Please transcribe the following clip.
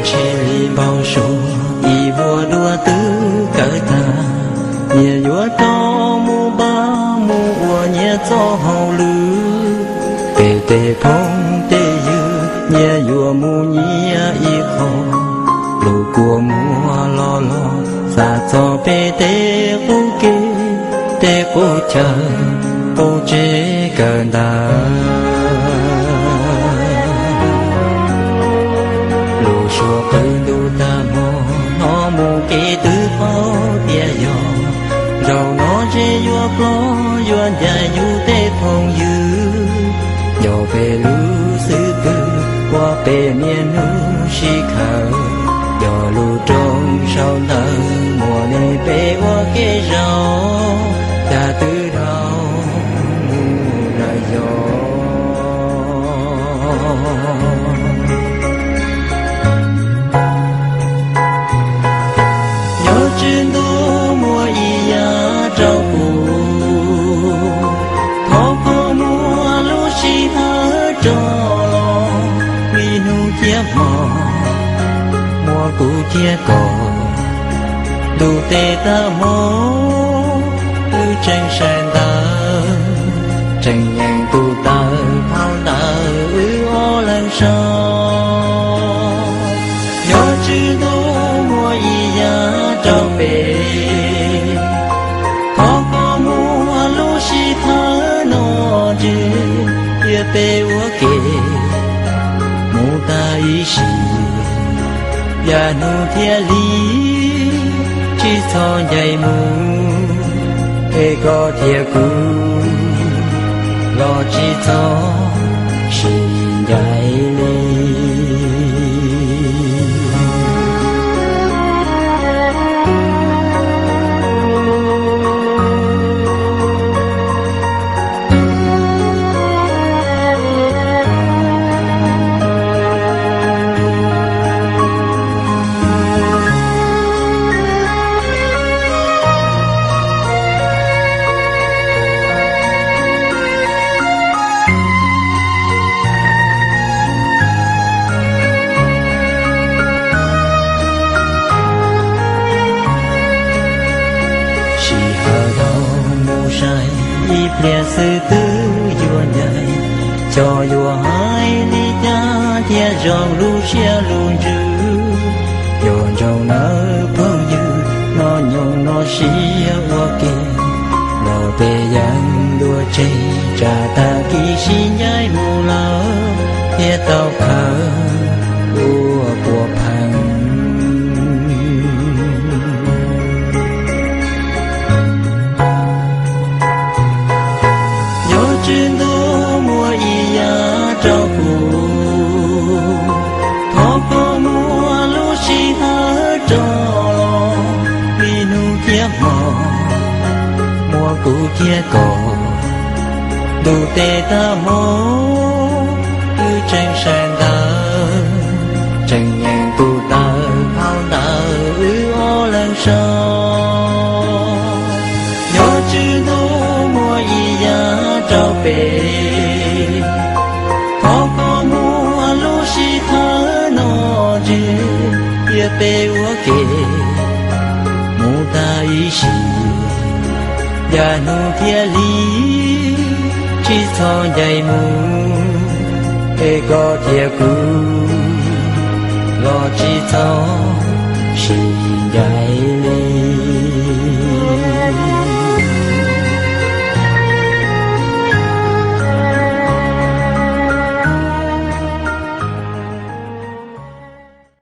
Tsheb li npau suav ib vuag dua twb kawg tag, nyias yuav rov mus npaj mus ua nyias txoj hauj lwm. Peb tej phooj tej ywg nyias yuav mus nyias ib qho, lub kua muag los los xav txog peb tej qub kev, tej qub chaw, qub tsev kawg ntawd. Lub suab qw ntuj tag hmo, hnov mus kev twb paub tias yog, zaum no ntshe yuav plob yuav ncaim yus tej phooj ywg. Yog peb lub xwb pwg ua peb niaj hnub sib khaws, yog lub rooj sau ntawv muaj nej peb ua kev zaum, cas twb dhau mus lawm yog. Nyob tswv ntuj muaj ib yam rau kuv, thov koj muab lub sij hawm rov los, vim hnub thiab hmo muaj kuv thiab koj, ntuj tes tag hmo wb tseem sawv ntawd, tseem nyeem tus taw phau ntawv wb ob leeg sau. Nyob tswv ntuj muaj ib yam rau peb, thov koj muab lub sij hawm no ntswg, cia peb ua ke mus tag ib sim, yav hnub thiab hli tsis txhob ncaim mus, es koj thiab kuv los tsis txhob sib ncaim li. Sij hawm dhau mus sai, ib pliag xwb twb yuav ncaim, xyov yuav hais li cas thiaj zoo lub siab lub ntsws. Nco ntsoov nawb phooj ywg, hnub nyoog no sib ua ke, los peb yeej dua tseg, tsam tag kis sib ncaim mus lawm thiaj tau khaws ua puas pheej. Nyob tswv ntuj muaj ib yam rau kuv, thov koj muab lub sij hawm rov los, vim hnub thiab hmo muaj kuv thiab koj, ntuj tes tag hmo wb tseem sawv ntawd, tseem nyeem tus taw phau ntawv wb ob leeg sau. Nyob tswv ntuj muaj ib yam rau peb, thov koj muab lub sij hawm no ntswg, cia peb ua ke mus tag ib sim, yav hnub thiab hli tsis txhob ncaim mus, es koj thiab kuv los tsis txhob sib ncaim